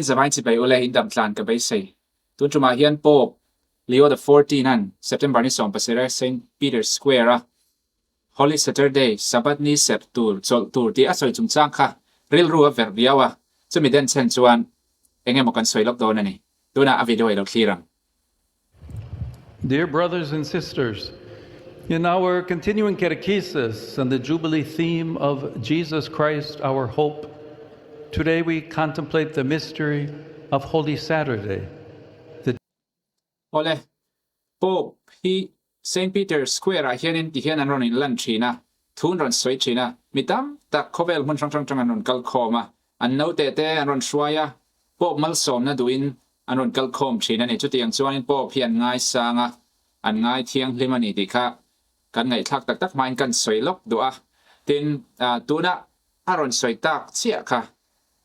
Zavain chibai ule in dam tlan ka beisei. Tun tumah hian Pope Leo the Fourteen-a'n September ni 17 Saint Peter's Square-a Holy Saturday, Sabbath ni serh tur, chawlh tur tih a sawi chungchang kha rilru a verh viau a, chumi den chhen chuan eng emaw kan sawi lawk dawn a ni. Tunah a video i lo thlir ang. Dear brothers and sisters, in our continuing catechesis on the Jubilee theme of Jesus Christ, our hope, today we contemplate the mystery of Holy Saturday, the Awle, Pope hi Saint Peter's Square ah hianin tihian an rawn inlan thin a, thu an rawn sawi thin a, mi tam tak khawvel hmun hrang hrang tang an rawn kal khawm a, an naute te an rawn hruai a, Pope malsawmna duhin an rawn kal khawm thin a ni. Chutiang chuanin Pope hi an ngaisang a, an ngai thianghlim a ni tih kha kan ngaihthlak tak tak hmain kan sawi lawk duh a. Tin, tuna a rawn sawi tak chiah kha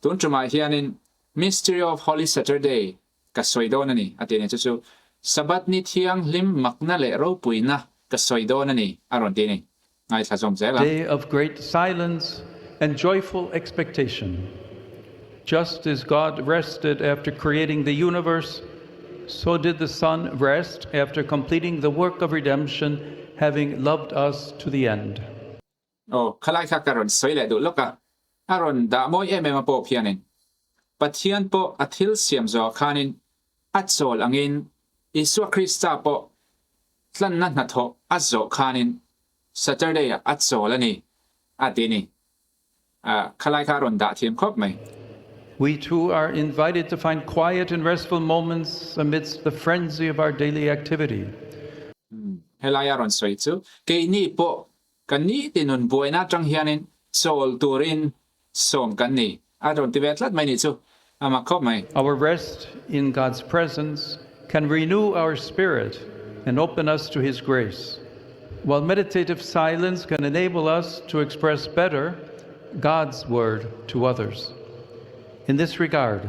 tun tumah hianin Mystery of Holy Saturday ka sawi dawn a ni, a ti a ni. Chu chu Sabbath ni thianghlim makna leh ropuina ka sawi dawn a ni, a rawn ti a ni. Ngaithla zawm zel a. Day of great silence and joyful expectation. Just as God rested after creating the universe, so did the Son rest after completing the work of redemption, having loved us to the end. Aw, khalai kha ka rawn sawi leh duh lawk a, a rawn dah mawi em em a pawh phianin Pathian pawh a thil siam zawh khanin a chawl angin Isua Krista pawh tlanna hnathawh a zawh khanin Saturday ah a chawl a ni, a ti ni. Khalai kha a rawn dah thiam khawp mai. We too are invited to find quiet and restful moments amidst the frenzy of our daily activity. Helai a rawn sawi chu, keini pawh kan nitin nun buaina atang hianin chawl turin sawm kan ni, a rawn ti ve tlat mai nih chu, a mak khawp mai. Our rest in God's presence can renew our spirit and open us to His grace, while meditative silence can enable us to express better God's word to others. In this regard,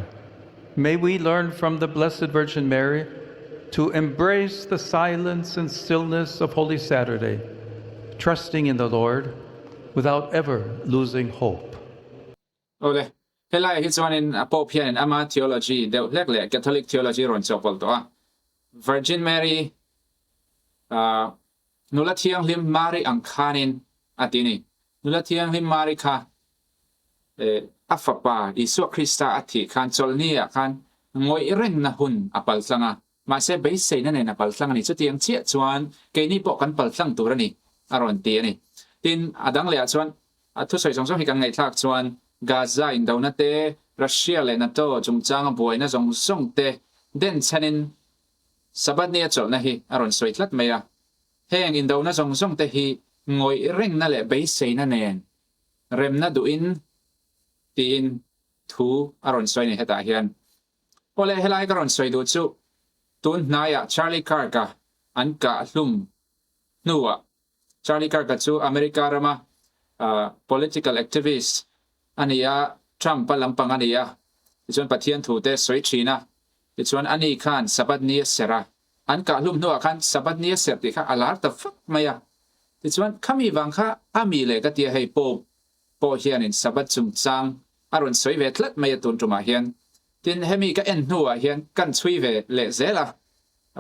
may we learn from the Blessed Virgin Mary to embrace the silence and stillness of Holy Saturday, trusting in the Lord without ever losing hope. Awle, helaiah hi chuanin a Pope hianin ama theology deuh hlek leh Catholic theology rawn chawhpawlh tawh a. Virgin Mary nula thianghlim Mari ang khanin a ti a ni. Nula thianghlim Mari kha a fapa Isua Krista a thih khan chawlhni ah khan ngawih rengna hun a paltlang a, mahse beiseina nen a paltlang a ni. Chutiang chiah chuan keini pawh kan paltlang tur a ni, a rawn ti a ni. Tin, a dang lehah chuan a thusawi zawng zawng hi kan ngaihthlak chuan Gaza indona te, Russia leh NATO chungchanga buaina zawng zawng te den chhanin Sabbath ni a chawlhna hi a rawn sawi tlat mai a. Heng indona zawng zawng te hi ngawih rengna leh beiseina nen remna duhin tiin thu a rawn sawi a ni hetah hian. Awle helai ka rawn sawi duh chu tun hnaiah Charlie Kirk-a an kah hlum hnuah Charlie Kirk-a chu America rama political activist a ni a, Trump-a lampang a ni a, tichuan Pathian thu te sawi thin a, tichuan ani khan Sabbath ni a serh a, an kah hlum hnuah khan Sabbath ni a serh tih kha a lar ta vak mai a, tichuan khami vang kha a mi leh ka tia hei Pope pawh hianin Sabbath chungchang a rawn sawi ve tlat mai a tun tumah hian. Tin, hemi ka en hnuah hian kan chhui ve leh zel a,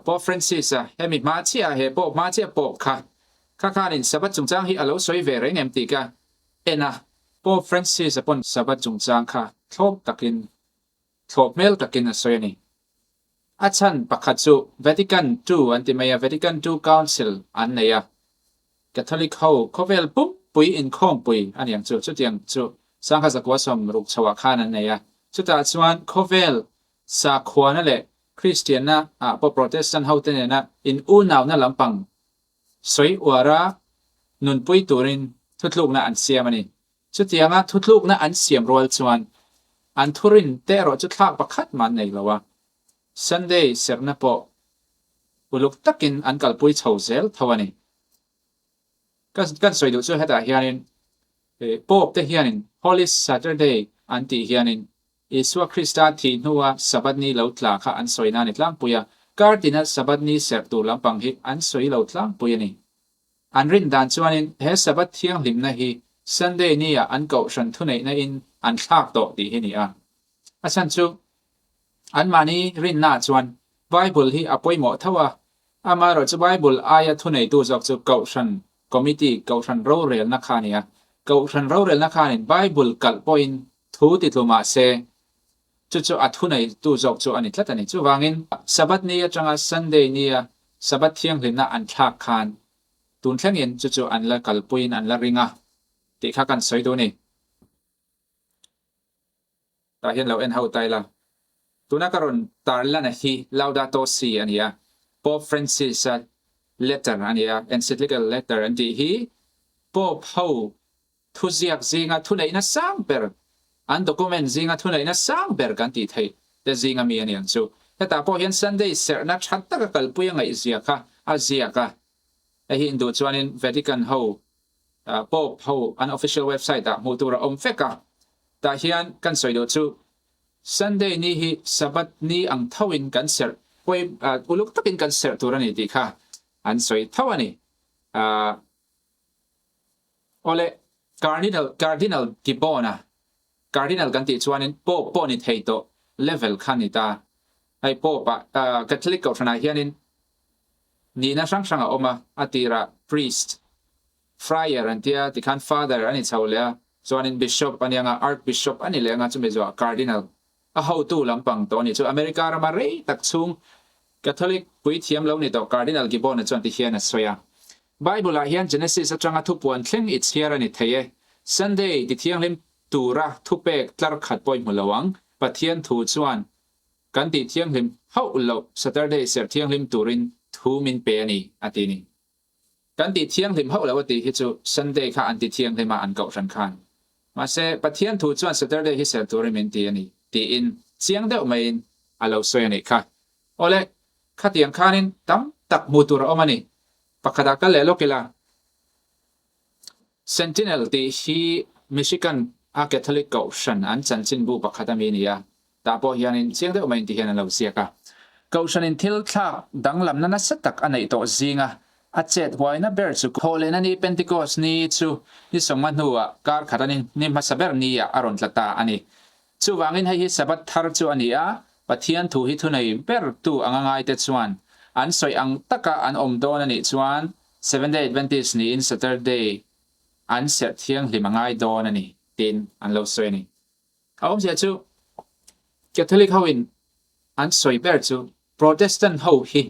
Pope Francis-a hemi hma chiah a he Pope hma chiah Pope kha kha khanin Sabbath chungchang hi a lo sawi ve reng em tih ka en a. Pope Francis-a pawn Sabbath chungchang kha thlawp takin thlawp hmel takin a sawi a ni. A chhan pakhat chu Vatican ii an ti mai a, Vatican ii Council an nei a, Catholic ho khawvel pumpui inkhawmpui a niang chu, chutiang chu Sangha zakua 60 chhoah khan an nei a, chutah chuan khawvel sakhuana leh Kristianna ah pawh Protestant hote nena in unauna lampang sawi uara nunpui turin thutlukna an siam a ni. Chutianga thutlukna an siam rual chuan an thurin te erawh chu thlak pakhat mah an nei lo a, Sunday serhna pawh uluk takin an kalpui chho zel tho a ni. Kan sawi duh chu hetah hianin Pope te hianin Holy Saturday an tih hianin Isua Krista thih hnua Sabbath ni lo tla kha an sawi na ni tlangpui a, kar tina Sabbath ni serh tur lampang hi an sawi lo tlangpui a ni. An rin dan chuanin he Sabbath thianghlimna hi Sunday ni ah an kohhran thuneihna in an thlak tawh tih hi ni a. A chhan chu. Anmahni rinna chuan Bible hi a pawimawh tho a, amaherawhchu Bible aia thuneitu zawk chu Kohhran Committee, Kohhran rorelna kha a ni a. Kohhran rorelna khanin Bible kalh pawhin thu titlu mah se, chu chu a thuneitu zawk chu a ni tlat a ni. Chuvangin Sabbath ni atanga Sunday nia Sabbath thianghlimna an thlak khan tun thlengin chu chu an la kalpuiin an la ring a tih kha kan sawi duh a ni. Tah hian lo en ho ta ila. Tuna ka rawn tar lana hi Laudato Si a ni a, Pope Francis-a letter a ni a, encyclical letter an tih hi Pope ho thuziak zinga thuneihna sang ber, an document zinga thuneihna sang ber kan tih theih te zinga mi a ni ang chu. Hetah pawh hian Sunday serhna tha taka kalpui a ngaihzia kha a ziak a, hei hi induh chuanin Vatican ho Pope ho an official website ah hmuh tur a awm vek a, tah hian kan sawi duh chu Sunday ni hi Sabbath ni ang tho in kan serh pawi uluk takin kan serh tur a ni tih kha an sawi tho a ni. Awle Cardinal Cardinal Gibbon a Cardinal kan tih chuanin Pope pawh ni thei tawh level kha ni ta. Hei Pope ah Catholic kohhranah hianin Nihna hrang hrang a awm a, a tirah priest, friar an tia, tikhan father a ni chho leh a, chuanin bishop a ni ang a, archbishop a ni leh ang a, chumi zawhah cardinal, a hotu lampang tawh a ni. Chu America rama rei tak chhung Catholic puithiam lo ni tawh Cardinal Gibbon-a chuan tihian a sawi a, Bible-ah hian Genesis atanga thupuan thleng i chhiar a ni thei e, Sunday tithianghlim tura thupek tlar khat pawh i hmu lo ang, Pathian thu chuan Kan tih thianghlim hauh loh Saturday serh thianghlim turin thu min pe a ni, a ti ni. Kan tih thianghlim hauh loh a tih hi chu Sunday kha an ti thianghlim a an kohhran khan. Mahse, Pathian thu chuan Saturday hi serh turin min ti a ni, tiin chiang deuh maiin a lo sawi a nih kha. Awle, khatiang khanin tam tak hmuh tur a awm a ni. Pakhatah kal leh lawk ila. Sentinel tih hi Michigan a Catholic Kohhran an chanchinbu pakhat a mi a ni a, tah pawh hianin chiang deuh maiin ti hian an lo ziak a. Kohhranin thil thlak danglamna nasa tak a neih tawh zinga a chet huaina ber chu Thawhlehna ni Pentecost ni chu ni sawmnga hnuah kar khat a ni ni hmasa ber niah a rawn tla ta a ni. Chuvangin hei hi Sabbath thar chu a ni a, Pathian thu hi thunei bertu anga ngaite chuan an sawi ang taka an awm dawn a nih chuan Seventh-day Adventist niin Saturday an serh thianghlim a ngai dawn a ni tiin an lo sawi a ni. A awmzia chu Catholic hoin an sawi ber chu Protestant ho hi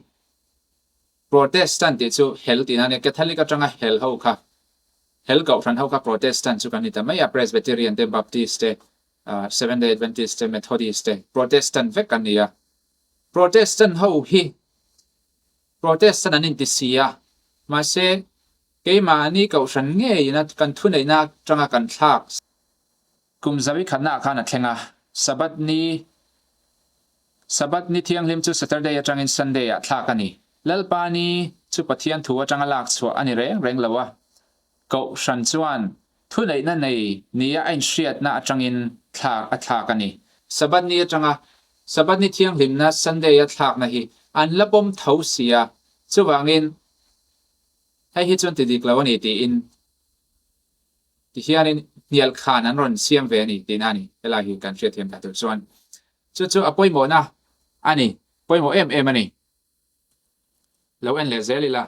Protestant tih chu hel tihna a nia, Catholic atanga hel ho kha hel kohhran ho kha Protestant chu kan ni ta mai a, Presbyterian te, Baptist te, Seventh-day Adventist te, Methodist te Protestant vek an ni a. Protestant ho hi Protestant an inti si a, mahse keimahni kohhran ngeiin a kan thuneihna atanga kan thlak. Kum zawi khatnaah khan a thleng a, Sabbath ni Sabbath ni thianghlim chu Saturday atangin Sunday ah thlak a ni. Lalpa ni chu Pathian thu atanga lak chhuah a ni reng reng lo a, kohhran chuan thuneihna nei nia a inhriatna atangin thlak a thlak a ni. Sabbath ni atanga Sabbath ni thianghlimna Sunday a thlakna hi an la pawm tho si a, chuvangin hei hi chuan ti dik lo a ni tiin ti hianin hnial khan an rawn siam ve a ni tihna a ni. Helai hi kan hriatthiam ta tur chuan chu chu a pawimawhna a ni, pawimawh em em a ni. Lo en leh zel ila.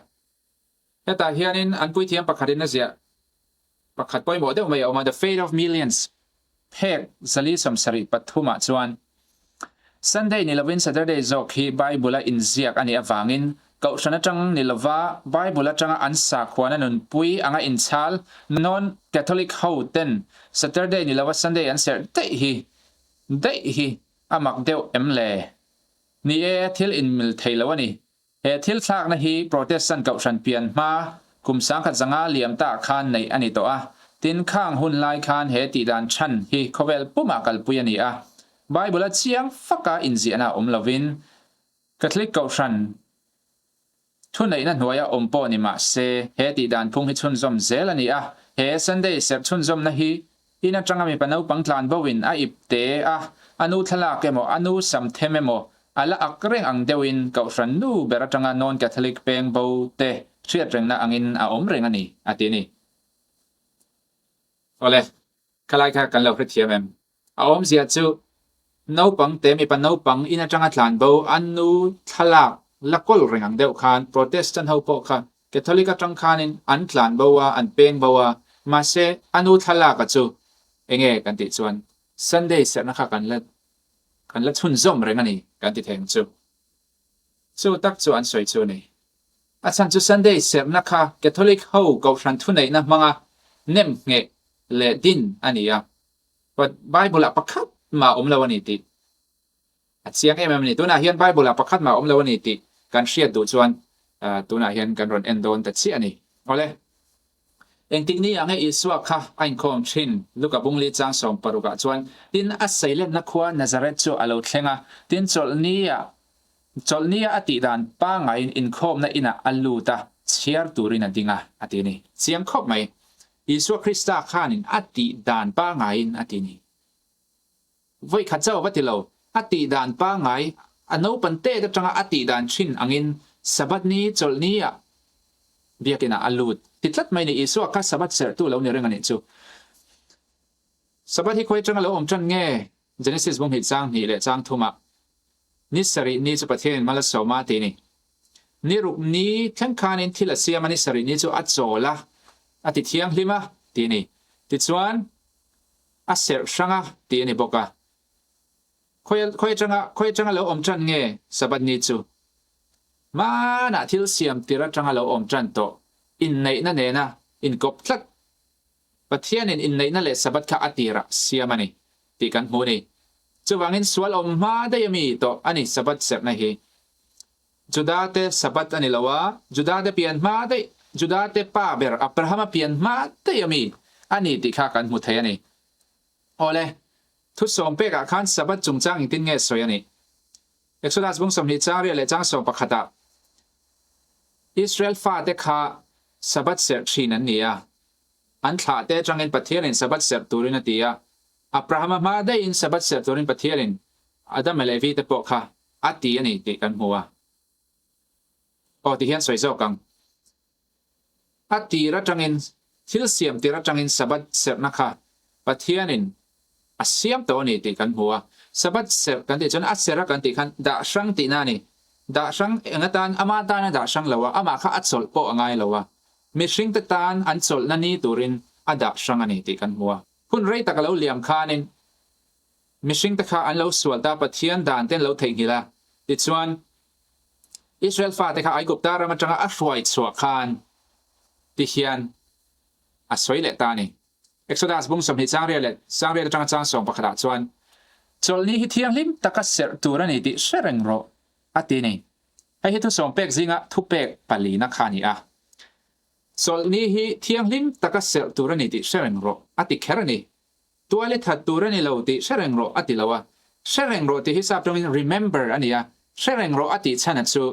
Hetah hianin an puithiam pakhatin a ziah pakhat pawimawh deuh mai a awm a, The Fate of Millions phek 473 ah chuan Sunday ni lovin Saturday zawk hi Bible-a inziak a nih avangin Kohhran atang ni lova Bible atanga an sakhuana nunpui anga inchhal non-Catholic ho ten Saturday ni lova Sunday an serh daih hi daih hi a mak deuh em le? Ni e, thil inmil thei lo a ni. He thil thlakna hi Protestant Kohhran pian hma kum 10,500 liam ta khan neih a ni tawh a, tin khang hun lai khan he tihdan chhan hi khawvel pumah kalpui a ni a. Bible-a chiang faka inziahna a awm lovin Catholic Kohhran thuneihna hnuaia awm pawh ni mah se he tihdan phung hi chhunzawm zel a ni a. He Sunday serh chhunzawmna hi In atanga mipa naupang tlan bo in a ip te a, a nu thlalak emaw, a nu sam them emaw, a la ak reng ang deuh in Kohhran nu ber atanga non-Catholic peng bo te hriat rengna angin a awm reng a ni, a ti a ni. Awle, khalai kha kan lo hrethiam em? A awmzia chu. Naupang te mipa naupang in atanga tlan bo an nu thlalak la kawl reng ang deuh khan Protestant ho pawh kha Catholic atang khanin an tlan bo a, an peng bo a, mahse a nu thlalak a chu enge kan tih chuan Sunday serhna kha kan la kan la chhunzawm reng a ni kan ti thei ang chu. Chu tak chu an sawi chu a ni. A chhan chu Sunday serhna kha Catholic ho kohhran thuneihna hmanga nem ngheh leh din a ni a, Bible ah pakhat mah a awm lo a ni tih a chiang em em a ni. Tunah hian Bible ah pakhat mah a awm lo a ni tih kan hriat duh chuan tunah hian kan rawn en dawn ta chiah a ni. Awle, engtik ni ah nge Isua kha a inkhawm thin? Luka bungli chang 16 ah chuan, Tin, a seilenna khua Nazareth chu a lo thleng a, tin chawlhni ah Chawlhnia a tih dan pangaiin inkhawmna inah a lut a, chhiar turin a ding a, a ti a ni. Chiang khawp mai. Isua Krista khanin a tih dan pangaiin a ti a ni. Vawi khat chauh va ti lo, a tih dan pangai, a naupan tet atanga a tih dan thin angin Sabbath ni chawlhnia biakinah a lut ti tlat mai ni. Isua kha Sabbath serhtu lo ni reng a nih chu. Sabbath hi khawi atanga lo awm tan nge? Genesis bung hnih chang hnih leh chang thumah Ni sarih ni chu Pathianin mal a sawm a ti a ni. Ni ruk ni thleng khanin thil a siam a, ni sarih ni chu a chawl a, a ti thianghlim a ti a ni. Tichuan, a serh hrang a ti a ni bawk a. Khawi khawi atanga khawi atanga lo awm tan nge Sabbath ni chu? Hmanah thil siam tir atanga lo awm tan tawh inneihna nena inkawp tlat Pathianin inneihna leh Sabbath kha a tirah siam a ni tih kan hmu a ni. Chuvangin sual awm hma daih a mi tawh a ni Sabbath serhna hi. Judate Sabbath a ni lo a, Judate pian hma daih, Judate pa ber Abrahama pian hma daih a mi a ni tih kha kan hmu thei a ni. Awle, thusawm pekah khan Sabbath chungchang engtin nge sawi a nih? Exodus bung 20 chang riat leh chang 11 ah Israel fate kha Sabbath serh thin an ni a. An thlah te atangin Pathianin Sabbath serh turin a ti a. Abrahama hma daihin Sabbath serh turin Pathianin Adama leh Evi te pawh kha a ti a ni tih kan hmu a. Aw ti hian sawi zawk ang. A tir atangin, thil siam tir atangin Sabbath serhna kha Pathianin a siam tawh a ni tih kan hmu a. Sabbath serh kan tih chuan a serh a kan tih khan dah hrang tihna a ni. Dah hrang eng atan, ama tan a dah hrang lo a, amah kha a chawlh pawh a ngai lo a. Mihringte tan an chawlhna ni turin a dah hrang a ni tih kan hmu a. Hun rei tak a lo liam khanin mihringte kha an lo sual ta, Pathian dan te an lo theihnghilh a. Tichuan, Israel fate kha Aigupta ram atanga a hruai chhuah khan ti hian a sawi leh ta a ni. Exodus bung 20 chang riat leh chang riat atanga chang 11 ah chuan, Chawlhni hi thianghlim taka serh tur a ni tih hre reng rawh, a ti a ni. Hei hi thusawm pek zinga thupek palina kha a ni a. Chawlhni hi thianghlim taka serh tur a ni tih hre reng rawh, a ti kher a ni. Tual i that tur a ni lo tih hre reng rawh a ti lo a. Hre reng rawh tih hi sap tawngin remember a ni a. Hre reng rawh a tih chhan a chu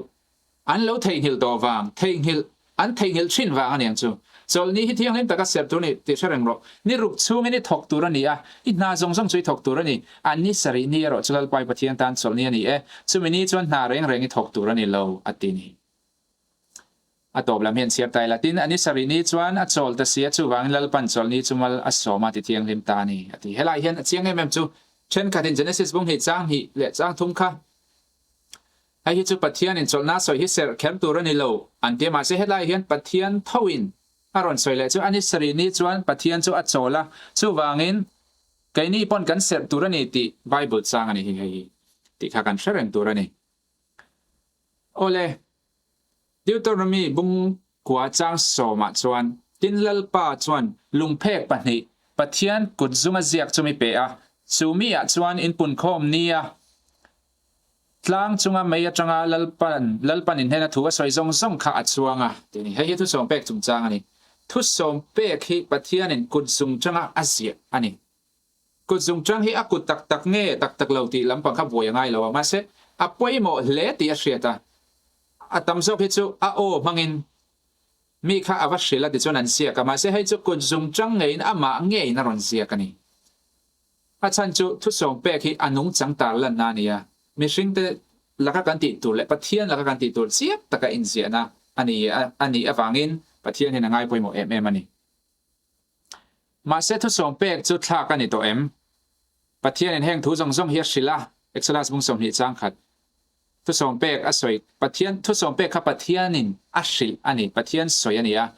an lo theihnghilh tawh vang, theihnghilh, an theihnghilh thin vang a ni ang chu. Chawlhni hi thianghlim taka serh tur a ni tih hre reng rawh. Ni ruk chhungin i thawk tur a ni a, i hna zawng zawng chu i thawk tur a ni. A ni sarih ni erawh chu Lalpai Pathian tan chawlhni a ni e. Chumi ni chuan hna reng reng i thawk tur a ni lo a ti ni. A tawp lam hian chhiar ta ila. Tin, a ni sarih ni chuan a chawl ta si a, chuvangin Lalpan chawlhni chu mal a sawm a ti thianghlim ta a ni, a ti. Helai hian a chiang em em chu thenkhatin Genesis bung hnih chang hnih leh chang thum kha hei hi chu Pathianin chawlhna sawi hi serh kher tur a ni lo an ti a, mahse helai hian Pathian thoin a rawn sawi leh chu a ni sarih ni chuan Pathian chu a chawl a, chuvangin keini pawn kan serh tur a ni tih Bible chang a ni hi hei hi tih kha kan hre reng tur a ni. Awle, Deuteronomy bung kua chang sawmah chuan, Tin Lalpa chuan lungphek pahnih Pathian kut zunga ziak chu mi pe a, chu miah chuan in punkhawm nia tlang chunga mei atanga Lalpan Lalpan in hnena thu a sawi zawng zawng kha a chuang a ti a ni. Hei hi thusawm pek chungchang a ni. Thusawm pek hi Pathianin kut zung tanga a ziah a ni. Kut zungchang hi a kut tak tak nge tak tak lo tih lampang kha buai a ngai lo a, mahse a pawimawh hle tih a hriat a. A tam zawk hi chu a aw hmangin mi kha a va hrilh a tichuan an ziak a, mahse hei chu kut zungchang ngeiin amah ngeiin a rawn ziak a ni. A chhan chu thusawm pek hi a nungchang tar lanna a ni a, mihringte laka kan tih tur leh Pathian laka kan tih tur chiang taka inziahna a ni a nih avangin Pathian hian a ngai pawimawh em em a ni. Mahse thusawm pek chu thlak a ni tawh em? Pathianin heng thu zawng zawng hi a hrilh a, Exodus bung 20 chang khat. Thusawm pek a sawi, Pathian thusawm pek kha Pathianin a hrilh a ni, Pathian sawi a ni a.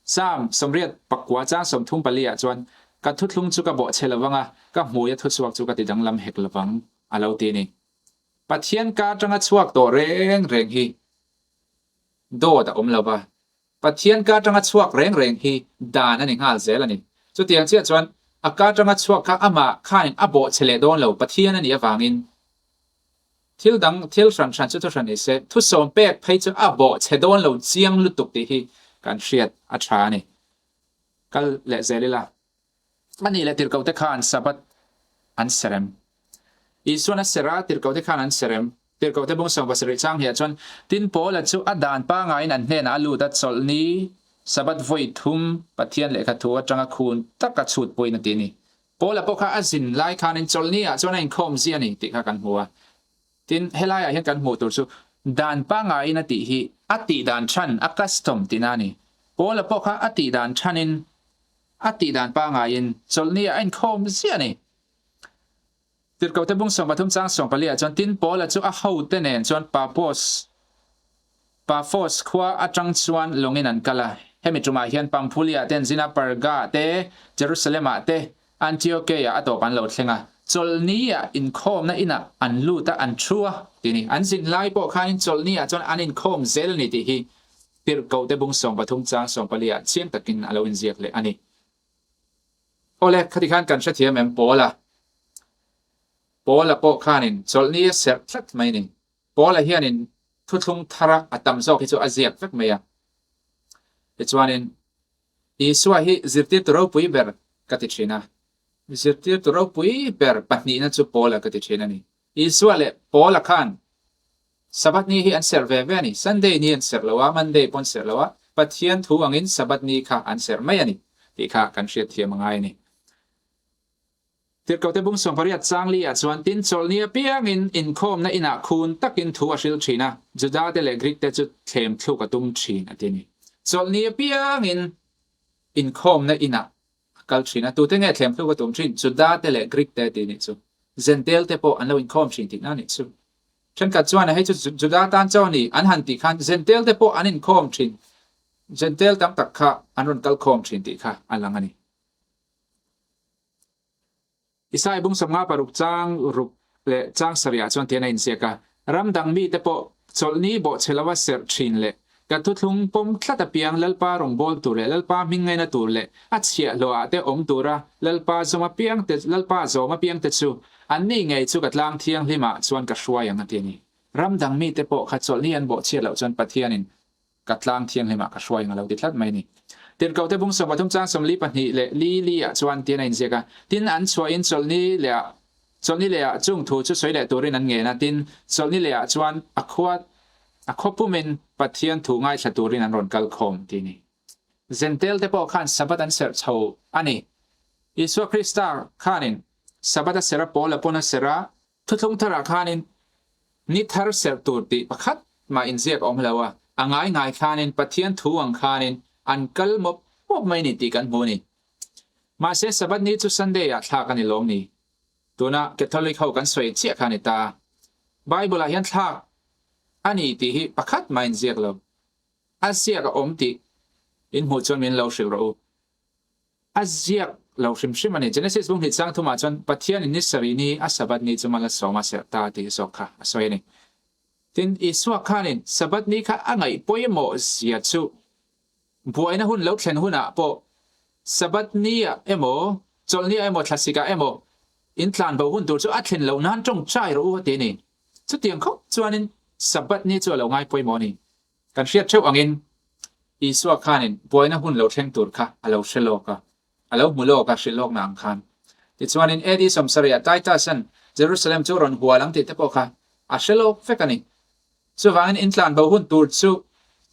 Psalm 84 chang 34 ah chuan, Ka thuthlung chu ka bawhchhe lovang a, ka hmui a thuchhuak chu ka ti danglam hek lovang, a lo ti a ni. Pathian ka atanga chhuak tawh reng reng hi dawt a awm lo va, Pathian ka atanga chhuak reng reng hi dan a ni nghal zel a ni. Chutiang chiah chuan a ka atanga chhuak kha amah khanin a bawhchhe leh dawn lo, Pathian a nih avangin thil dang thil hran hran chu thuhran ni se, thusawm pek phei chu a bawhchhe dawn lo chiang lutuk tih hi kan hriat a tha a ni. Kal leh zel ila. A nih leh tirhkohte khan Sabbath an serem. Isuan a ser a, tirhkohte khan an serem. Tirhkohte bung 70 chang hiah chuan, Tin Paula chu a dan pangaiin an hnenah a lut a, chawlhni, Sabbath vawi thum, Pathian lehkha thu atanga khun taka chhut puiin a ti a ni. Paula pawh kha a zin lai khanin chawlhni ah chuan a inkhawm zia a ni tih kha kan hmu a. Tin, helaiah hian kan hmuh tur chu dan pangaiin a tih hi a tih dan than, a custom tihna a ni. Paula pawh kha a tih dan thanin A tih dan pangaiin chawlhni ah a inkhawm ziah a ni. Tirhkohte bung 13 chang 14 ah chuan tin Paula chu a hote nen chuan Papos, Paphos khua atang chuan lawngin an kal a. Hemi tumah hian Pamphulia te an zin a, Perga te, Jerusalem ah te, Antiokeia a tawp an lo thleng a. Chawlhni ah inkhawmna inah an lut a, an thu a ti ni. An zin lai pawh khanin chawlhni ah chuan an inkhawm zel a ni tih hi Tirhkohte bung 13 chang 14 ah chiang takin a lo inziak leh a ni. Awle, khati khan kan hrethiam em Paula? Paula pawh khanin chawlhni a serh tlat mai ni. Paula hianin thuthlung thara a tam zawk hi chu a ziak vek mai a. Tichuanin, Isua hi zirtirtu ropui ber ka ti thin a. Zirtirtu ropui ber pahnihna chu Paula ka ti thin a ni. Isua leh Paula khan Sabbath ni hi an serh ve ve a ni. Sunday ni an serh lo a, Monday pawh an serh lo a, Pathian thu angin Sabbath ni kha an serh mai a ni tih kha kan hriatthiam a ngai a ni. Tirhkohte bung 18 chang li ah chuan tin chawlhni apiangin inkhawmna inah khun takin thu a hril thin a, Juda te leh Greek te chu thlem thluk a tum thin a ti a ni. Chawlhni apiangin inkhawmna inah a kal thin a, tute nge thlem thluk a tum thin? Juda te leh Greek te tih nih chu. Zentel te pawh an lo inkhawm thin tihna a nih chu. Thenkhat chuan hei chu Juda tan chauh a ni an han tih khan Zentel te pawh an inkhawm thin, Zentel tam tak kha an rawn kal khawm thin tih kha a lang a ni. Isai bung 56 chang ruk leh chang sarihah chuan tian a inziak a, Ram dang mite pawh chawlhni bawhchhe lova serh thin leh ka thuthlung pawm tlat apiang Lalpa rawngbâwl tur leh Lalpa hming ngaina tur leh a chhiahhlawhah te awm tura Lalpa zawm apiang te Lalpa zawm apiang te chu anni ngei chu ka tlang thianghlimah chuan ka hruai ang a ti a ni. Ram dang mite pawh kha chawlhni an bawhchhiat loh chuan Pathianin Ka tlang thianghlimah ka hruai ang a lo ti tlat mai a ni. Tirhkohte bung 33 chang 42 leh li li ah chuan tian a inziak a, tin an chhuahin chawlhni leh ah chawlhni leh ah chung thu chu sawi leh turin an ngen a, tin chawlhni leh ah chuan a khua a khaw pumin Pathian thu ngaithla turin an rawn kal khawm ti a ni. Zentel te pawh khan Sabbath an serh chho a ni. Isua Krista khanin Sabbath a serh a, Paula pawn a serh a, Thuthlung tharah khanin ni thar serh tur tih pakhat mah inziak a awm lo a, a ngai ngai khanin Pathian thu ang khanin an kal mawp mawp mai ni tih kan hmu a ni. Mahse Sabbath ni chu Sunday ah thlak a ni lawm ni? Tuna Catholic ho kan sawi chiah kha a ni ta. Bible ah hian thlak a ni tih hi pakhat mah inziak lo. A ziak a awm tih in hmuh chuan min lo hrilh rawh u. A ziak lo hrim hrim a ni. Genesis bung hnih chang thumah chuan Pathianin ni sarih ni a Sabbath ni chu mal a sawm a serh ta tih zawk kha a sawi a ni. Tin, Isua khanin Sabbath ni kha a ngaih pawimawh zia chu buaina hun lo thlen hunah pawh Sabbath ni ah emaw, chawlhni ah emaw, thlasik ah emaw in tlanbo hun tur chu a thlen loh nan tawngtai rawh u a ti a ni. Chutiang khawp chuanin Sabbath ni chu a lo ngai pawimawh a ni. Kan hriat theuh angin Isua khanin buaina hun lo thleng tur kha a lo hre lawk a, a lo hmu lawk a, hrilh lawkna ang khan. Tichuanin AD 70 ah Titus-a'n Jerusalem chu rawn hual ang tih te pawh kha a hre lawk vek a ni. Chuvangin intlanbo hun tur chu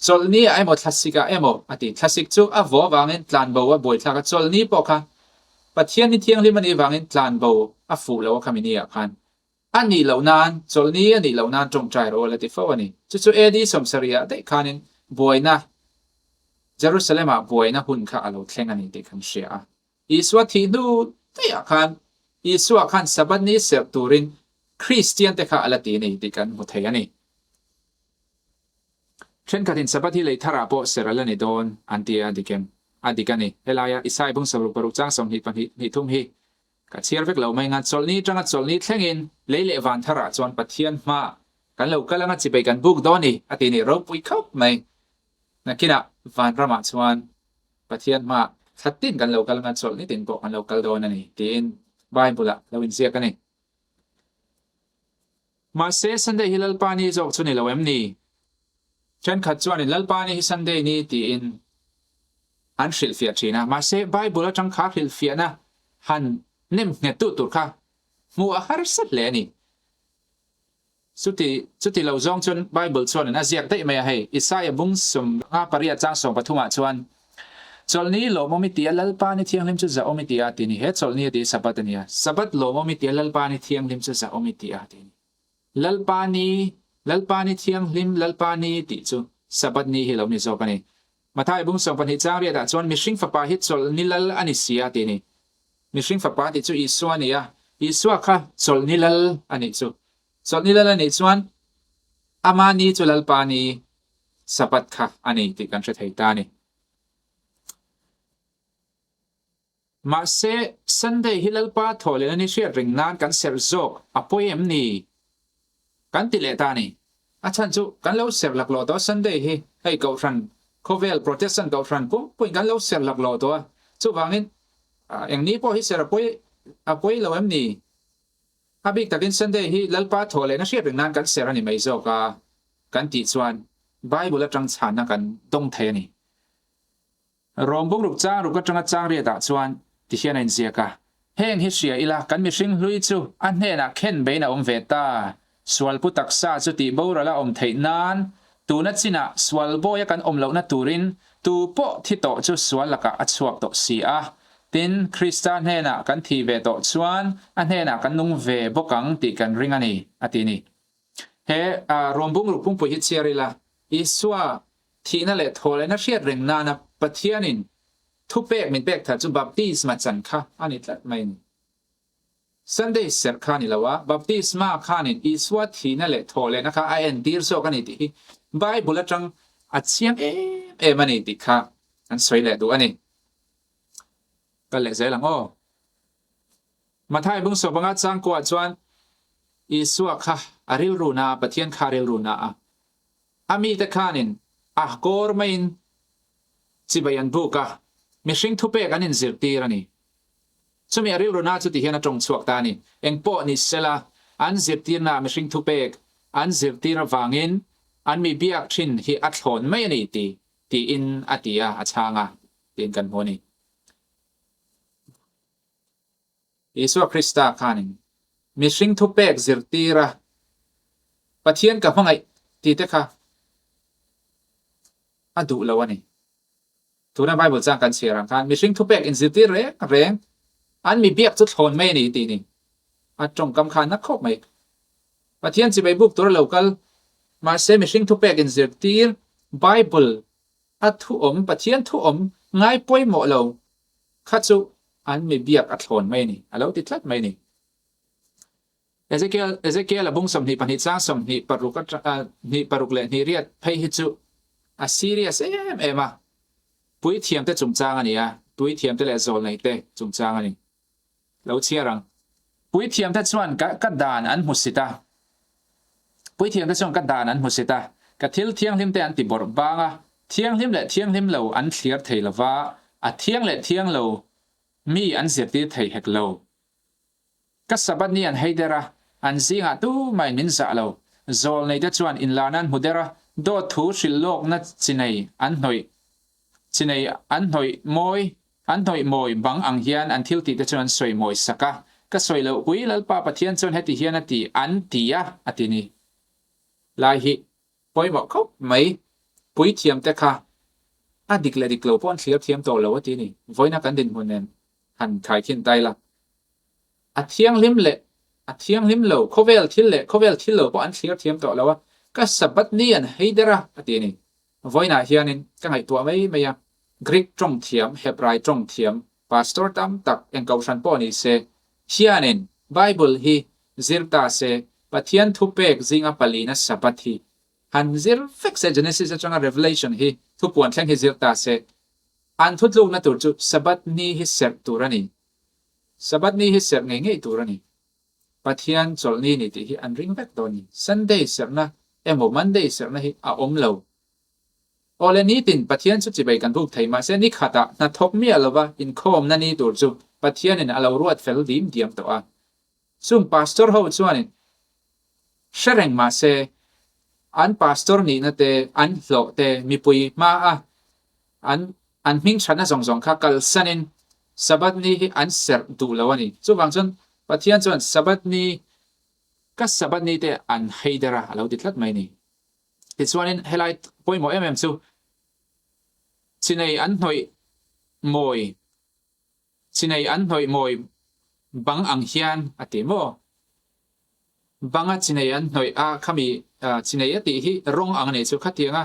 chawlhni ah emaw thlasik ah emaw a ti. Thlasik chu a vaw avangin tlanbo a buaithlak a, chawlhni pawh kha Pathian ni thianghlim a nih avangin tlanbo a fuh lo a khami ni ah khan. A nih loh nan, chawlhni a nih loh nan tawngtai rawh a ti fo a ni. Chu chu AD 70 ah daih khanin buaina, Jerusalem ah buaina hun kha a lo thleng a ni tih kan hria a. Isua thih hnu daih ah khan Isua khan Sabbath ni serh turin Kristian te kha a la ti a ni tih kan hmu thei a ni. Thenkhatin Sabbath hi lei tharah pawh serh a la ni dawn an ti a, dik em? A dik a ni. Helaia Isai bung 60 paruk chang 20 pahnih hnih thum hi ka chhiar vek lo mai ngan chawlhni atanga chawlhni thlengin lei leh van tharah chuan Pathian hmaah kan lo kal anga chipei kan buk dawn i a ti ni ropui khawp mai. Nakinah vanramah chuan Pathian hmaah thla tin kan lo kal anga chawlhni tin pawh kan lo kal dawn a ni tiin Bible-ah lo inziak a ni. Mahse, Sunday hi Lalpa ni zawk chu ni lo em ni? Thenkhat chuanin Lalpa ni hi Sunday ni tiin an hrilhfiah thin a, mahse Bible atang kha hrilhfiahna han nem nghet duh tur kha hmuh a harsa hle a ni. Chuti, chuti lo zawng chuan Bible chuanin a ziak daih mai a hei, Isaiah bung 50 pariat chang 13 ah chuan, Chawlhni lawmawm i ti a, Lalpa ni thianghlim chu zahawm i ti a, ti ni. He chawlhni a ti hi Sabbath a ni a. Sabbath lawmawm i ti a, Lalpa ni thianghlim chu zahawm i ti a, ti ni. Lalpa ni, Lalpa ni thianghlim, Lalpa ni tih chu Sabbath ni hi lo ni zawk a ni. Mathai bung 12 chang riatah chuan mihring fapa hi chawlhni lal a ni si a, ti ni. Mihring fapa tih chu Isua a ni a, Isua kha chawlhni lal a nih chu. Chawlhni lal a nih chuan ama ni chu Lalpa ni Sabbath kha a ni tih kan hre thei ta a ni. Mahse, Sunday hi Lalpa thawh leh na ni hriat reng nan kan serh zawk a pawi em ni? Kan ti leh ta a ni. A chhan chu kan lo serh laklawh tawh a Sunday hi hei Kohhran khawvel Protestant Kohhran pumpuiin kan lo serh laklawh tawh a, chuvangin eng ni pawh hi serh a pawi a pawi lo em ni? A bik takin Sunday hi Lalpa thawh lehna hriat reng nan kan serh a ni mai zawk a kan tih chuan Bible atang chhanna kan dawng thei a ni. Rawng bungruk chang ruk atanga chang riatah chuan ti hian a inziak a, Heng hi hria ila kan mihring hlui chu a hnenah khen bein a awm ve ta, sualpu taksa chu tih boral a awm theih nan tuna chinah sual bawia kan awm lohna turin tu pawh thi tawh chu sual lakah a chhuak tawh si a. Tin, Krista hnenah kan thih ve tawh chuan a hnenah kan nung ve bawk ang tih kan ring a ni, a ti ni. He rawng bungruk pungpui hi chhiar ila, Isua Thihna leh thawhlehna hriat reng nana Pathianin thupek min pek that chu baptisma chan kha a ni tlat mai a ni. Sunday serh kha a ni lo a, baptisma khanin Isua thihna leh thawhlehna kha a entir zawk a ni tih hi Bible atang a chiang em em a ni tih kha an sawi leh duh a ni. Kal leh zel ang aw. Mathai bung sawpanga changkuah chuan Isua kha a rilru na a, Pathian kha a rilru na a, A mite khanin a kawr maiin chibai an buk a, mihring thupek an inzirtir a ni. Chumi a rilruna chu tihian a tawng chhuak ta a ni. Engpawh ni sela, an zirtirnaah mihring thupek an zirtir avangin an mi biak thin hi a thlawn mai a ni ti tiin a ti a, a chhang a, tiin kan hmu a ni. Isua Krista khanin mihring thupek zirtir a, Pathian ka hmangaih tih te kha a duh lo a ni. Tuna Bible chang kan chhiar ang khan mihring thupek inzirtir reng reng an mi biak chu thlawn mai a ni tih ni. A tawngkam kha a na khawp mai. Pathian chibai buk tur a lo kal, mahse mihring thupek inzirtir Bible a thuawm, Pathian thuawm ngai pawimawh lo Kha chu an mi biak a thlawn mai a ni, a lo ti tlat mai a ni. Ezekiel, Ezekiel a bung 22 chang 26 atang, hnih paruk leh hnih riat phei hi chu a serious em em a, puithiamte chungchang a ni a, puithiamte leh zawlneite chungchang a ni. Lo chhiar ang. Puithiamte chuan ka ka dan an hmu sit a. Puithiamte chuan ka dan an hmu sit a, ka thil thianghlimte an ti bawrh bang a, thianghlim leh thianghlim lo an thliar thei lo va, a thiang leh thiang lo mi an zirtir thei hek lo. Ka Sabbath ni an hei der a, an zingah tumah min zah lo. Zawlneite chuan inlarna an hmu der a, dawt thu hrilh lawkna chi nei an hnawih Chi nei an hnawih mawi, an hnawih mawi bang ang hian an thil tihte chu an sawi mawi sak a, ka sawi loh pui Lalpa Pathian chuan heti hian a ti an ti a, a ti ni. Lai hi pawimawh khawp mai, puithiamte kha a dik leh dik lo pawh an thlir thiam tawh lo a ti ni. Vawiina kan dinhmun nen han khaikhin ta ila, a thianghlim leh a thianghlim lo, khawvel thil leh khawvel thil lo pawh an thlir thiam tawh lo a, ka Sabbath ni an hei der a, a ti ni. Vawiinah hianin ka ngaihtuah mai mai a, Greek tawng thiam, Hebrai tawng thiam, pastor tam tak eng kohhran pawh ni se, hianin Bible hi zir ta se, Pathian thupek zinga palina Sabbath hi han zir vek se, Genesis atanga Revelation hi thupuan thleng hi zir ta se, an thutlukna tur chu Sabbath ni hi serh tur a ni. Sabbath ni hi serh ngei ngei tur a ni. Pathian chawlhni ni tih hi an ring vek dawn ni. Sunday serhna emaw Monday serhna hi a awm lo. Awle nitin Pathian chu chibai kan buk thei mahse ni khatah hna thawk miah lova inkhawmna ni tur chu Pathianin a lo ruat fel dim diam tawh a. Chung pastor ho chuanin hre reng mahse an pastor nihna te, an hlawh te, mipui hmaa an an hming thatna zawng zawng kha kalsanin Sabbath ni hi an serh duh lo a ni. Chuvang chuan Pathian chuan Sabbath ni ka Sabbath ni te an hei der a, a lo ti tlat mai a ni. Tichuanin helai pawimawh em em chu chinei an hnawih mawi chinei an hnawih mawi bang ang hian a ti maw? Banga chinei an hnawih a khami chinei a tih hi rawng ang a nih chu khatianga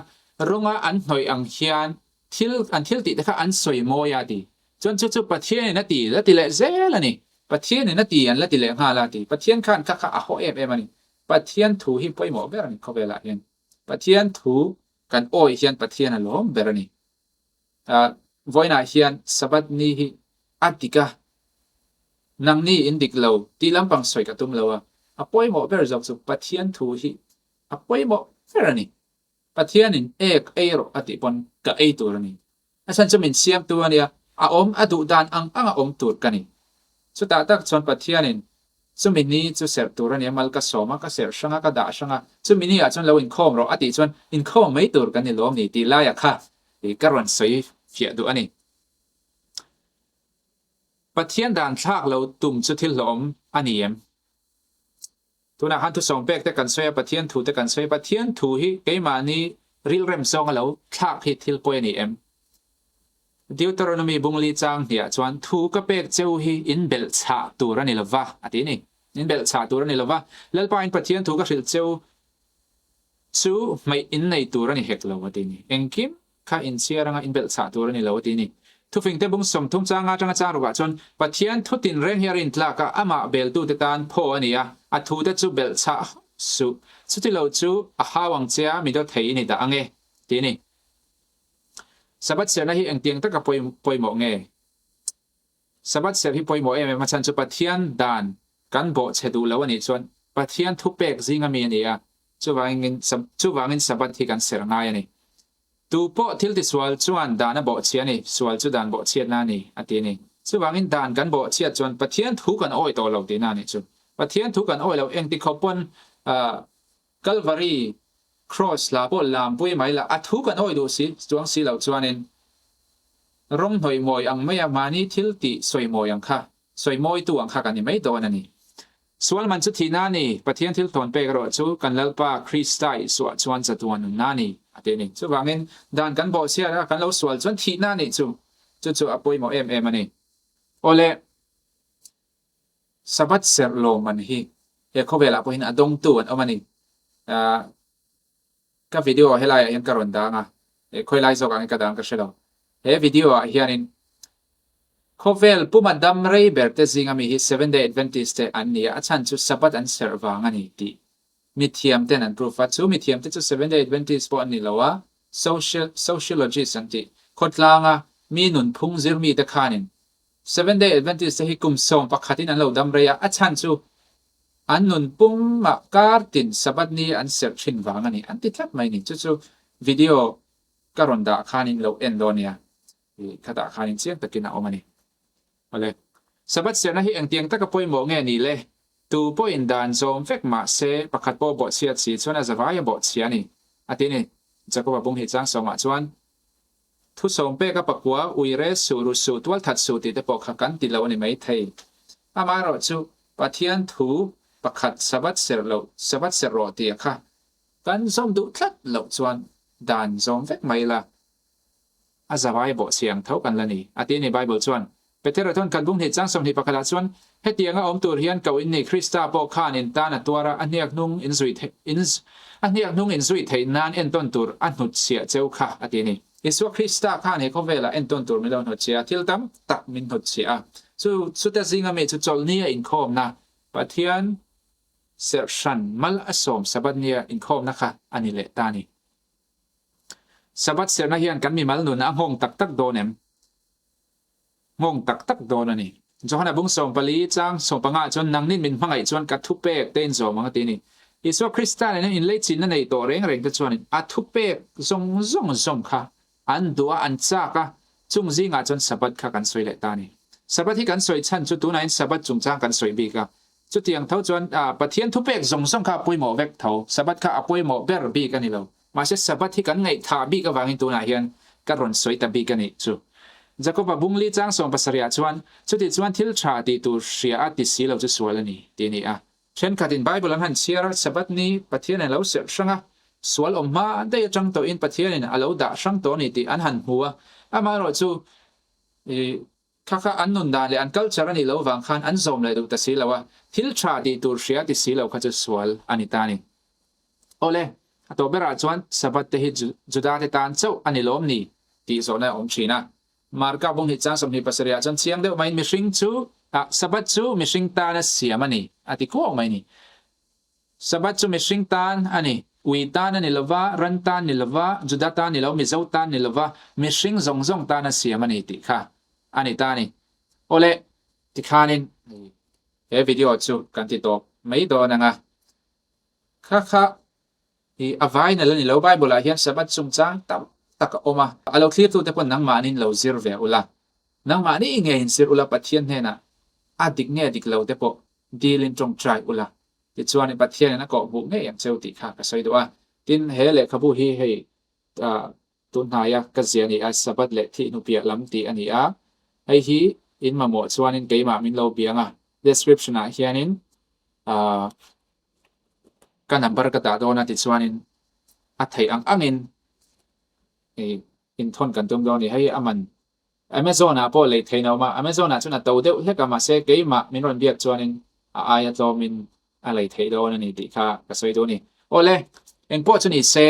rawnga an hnawih ang hian thil an thil tih te kha an sawi mawi a ti. Chuan chu chu Pathianin a ti la ti leh zel a ni. Pathianin a ti an la ti leh nghal a ti. Pathian khan kha kha a haw em em a ni. Pathian thu hi pawimawh ber a ni khawvelah hian. Pathian thu kan awih hian Pathian a lawm ber a ni. Vawiinah hian Sabbath ni hi a dik a, nangni in dik lo tih lampang sawi ka tum lo a, a pawimawh ber zawk chu Pathian thu hi a pawimawh ber a ni. Pathianin ek ei rawh a tih pawn ka ei tur a ni. A chhan chu min siamtu a nia, a awm a duh dan ang anga awm tur ka ni. Chutah tak chuan Pathianin chumi ni chu serh tur a nia, mal ka sawm a, ka serh hrang a, ka dah hrang a, chumi ni ah chuan lo inkhawm rawh a tih chuan inkhawm mai tur kan ni lawm ni tih laia kha ka rawn sawi fiah duh a ni. Pathian dan thlak lo tum chu thil hlawhawm a ni em? Tunah khan thusawm pek te kan sawi a, Pathian thu te kan sawi a, Pathian thu hi keimahni rilrem zawnga lo thlak hi thil pawi a ni em? Deuteronomy bungli chang hniah chuan thu ka pek cheu hi in belh chhah tur a ni lova a ti a ni. In belh chhah tur a ni lova, Lalpa in Pathian thu ka hrilh cheu chu hmeih in nei tur a ni hek lo a ti a ni. Engkim kha inchhiar anga inbelh chhah tur a ni lo a ti a ni. Thufingte bung 30 changa atanga chang rukah chuan Pathian thu tinreng hi a rintlak a, amah beltute tan phaw a ni a, a thute chu belh chhah hauh suh. Chuti lo chu a hau ang che a, mi dawt thei i ni dah ang e, ti a ni. Sabbath serhna hi engtiang taka pawimawh nge? Sabbath serh hi pawimawh em em a chhan chu Pathian dan kan bawhchhe duh lo a nih chuan Pathian thupek zinga mi a ni a, chuvangin chuvangin Sabbath hi kan serh ngai a ni. Tu pawh thil tisual chuan dan a bawhchhia a ni, sual chu dan bawhchhiatna a ni, a ti a ni. Chuvangin dan kan bawhchhiat chuan Pathian thu kan awi tawh lo tihna a nih chu. Pathian thu kan awi lo engti khawp pawn Kalvari Cross hla pawh lampui mai la, a thu kan awi duh si chuang si loh chuanin rawng hnawih mawi ang maia mahni thil tih sawi mawi ang kha, sawi mawitu ang kha kan ni mai dawn a ni. Sual man chu thihna a ni, Pathian thil thawn pek erawh chu kan Lalpa Krista Isuah chuan chatuan nunna a ni, a ti a ni. Chuvangin dan kan bawhchhiat a, kan lo sual chuan thihna a nih chu, chu chu a pawimawh em em a ni. Awle. Sabbath serh lawmman hi he khawvelah pawhin a dawngtu an awm a ni. Ka video helaiah hian ka rawn dang a, khawi lai zawkah nge ka dang ka hre lo. He video ah hianin khawvel puma dam rei ber te zinga mi hi Seventh Day Adventist te an ni a, a chhan chu Sabbath an serh vang a ni tih mithiam ten an proof a. Chu mithiam te chu Seventh Day Adventist pawh an ni lo a, social sociologist an tih khawtlanga mi nunphung zir mite khanin Seventh Day Adventist te hi kum 11 in an lo dam rei a, a chhan chu an nun pumah kar tin Sabbath ni an serh thin vang a ni, an ti tlat mai ni. Chu chu video ka rawn dah khanin lo en dawn nia, ih ka dah khanin chiang takin a awm a ni. Awle, Sabbath serhna hi engtiang taka pawimawh nge ni le? Tu pawhin dan zawm vek mah se pakhat pawh bawhchhiat si chuan a zavai a bawhchhia a ni, a ti a ni. Jakoba bung hi chang sawmah chuan Thusawm pek a pakua, ui rel suh, ru suh, tual that suh tih te pawh kha kan ti lo a ni mai thei. Amaherawh chu Pathian thu pakhat Sabbath serh loh, Sabbath serh rawh tih a kha kan zawm duh tlat loh chuan dan zawm vek mai ila a zavai bawh si ang tho kan la ni a ti a ni Bible chuan. Petera chuan kan bung hnih chang 21 ah chuan hetianga awm tur hian ko in ni Krista pawh khan in tan a tuar a, a hniak hnung in zui theih in a hniak hnung in zui theih nan entawn tur a hnutchhiah cheu kha a ti a ni. Isua Krista khan he khawvelah entawn tur min lo hnutchhiah a, thil tam tak min hnutchhiah a. Chu chute zinga mi chu chawlhni a inkhawmna Pathian serh hran mal a sawm Sabbath nia inkhawmna kha a ni leh ta a ni. Sabbath serhna hian kan mimal nun a nghawng tak tak dawn em? Nghawng tak tak dawn a ni. Johana bung 14 chang 15 chuan nangnin min hmangaih chuan ka thupek te in zawm ang a ti a ni. Isua Krista nena inleichinna nei tawh reng reng te chuanin a thupek zawng zawng zawng kha an duh a, an chak a, chung zingah chuan Sabbath kha kan sawi leh ta a ni. Sabbath hi kan sawi chhan chu tunah Sabbath chungchang kan sawi bik a, chutiang tho chuan Pathian thupek zawng zawng kha a pawimawh vek tho, Sabbath kha a pawimawh ber bik a ni lo. Mahse Sabbath hi kan ngaihthah bik avangin tunah hian ka rawn sawi ta bik a nih chu. Jakoba bungli chang 70 ah chuan, Chuti chuan thil tha tih tur hria a ti si lo chu sual a ni, tih a ni a. Thenkhatin Bible an han chhiar a, Sabbath ni Pathianin a lo serh hrang a, sual awm hma daih atang tawhin Pathianin a lo dah hrang tawh a ni tih an han hmu a. Amaherawhchu, kha kha an nun dan leh an culture a nih loh vang khan an zawm leh duh ta si lo a, thil tha tih tur hria ti si lo kha chu sual a ni ta a ni. Awle, a tawh berah chuan Sabbath te hi Juda te tan chauh a ni lawm ni tih zawhna a awm thin a. Marka bung hi chang 27 ah chuan chiang deuh maiin mihring chu ah Sabbath chu mihring tana siam a ni a ti kuau mai a ni. Sabbath chu mihring tan a ni, ui tan a ni lova, ran tan ni lova, Juda tan ni lo, Mizo tan ni lova, mihring zawng zawng tana siam a ni tih kha a ni ta a ni. Awle, tikhanin he video chu kan ti tawp mai dawn ang a. Kha kha i a vai nal a ni lo. Bible ah hian Sabbath chungchang tam tak a awm a. A lo thlirtute pawn nangmahniin lo zir ve ula. Nangmahni ngeiin zir ula Pathian hnenah a dik nge dik lo te pawh dilin tawngtai ula. Tichuan i Pathianin a kawhhmuh ngei ang cheu tih kha ka sawi duh a. Tin, he lehkhabu hi hei Tunhnaia ka zia a ni a, Sabbath leh thih hnupiah lam tih a ni a, hei hi in mamawh chuanin keimah min lo biang a, description ah hianin ahh ka number ka dah dawn a tichuanin a theih ang angin ih inthawn kan tum dawn a ni, hei a man Amazon ah pawh lei theih na awm a, Amazon ah chuan a to deuh hlek a mahse keimah min rawn biak chuanin a aia tlawmin a lei theih dawn a ni tih kha ka sawi duh a ni. Awle, engpawh chu ni se,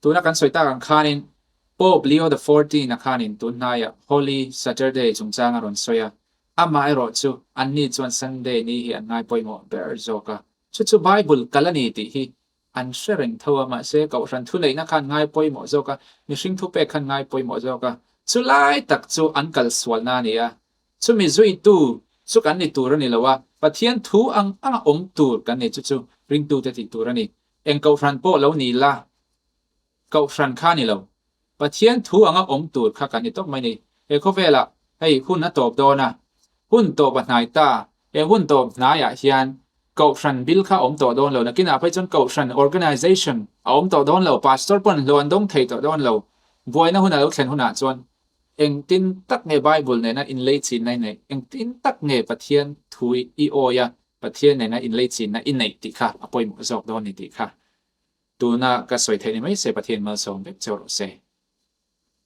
tuna kan sawi tak ang khanin Pope Leo the Fourteen a khanin tun hnaiah Holy Saturday chungchang a rawn sawi a, amah erawh chu anni chuan Sunday ni hi an ngai pawimawh ber zawk a, chu chu Bible kal a ni tih hi An hre reng tho a, mahse Kohhran thuneihna khan ngai pawimawh zawk a, mihring thupek khan ngai pawimawh zawk a. Chu lai tak chu an kal sualna a ni a, chumi zuitu chu kan ni tur a ni lo a, Pathian thu ang anga awm tur kan ni chu chu ringtute tih tur a ni. Eng Kohhran pawh lo ni la, Kohhran kha ni lo. Pathian thu anga awm tur kha kan ni tawp mai ni. He khawvelah hei hun a tawp dawn a, hun tawp a hnai ta. He hun tawp hnaiah hian Kohhran bil kha a awm tawh dawn lo. Nakinah phei chuan Kohhran, organization, a awm tawh dawn lo. Pastor pawn hlawh an dawng thei tawh dawn lo. Buaina hun a lo thlen hunah chuan engtin tak nge Bible nena inleichinna i neih? Engtin tak nge Pathian thu i awi a, Pathian nena inleichinna i neih tih kha a pawimawh zawk dawn ni tih kha Tuna ka sawi theih ni mai se Pathian malsawm vek cheu rawh se.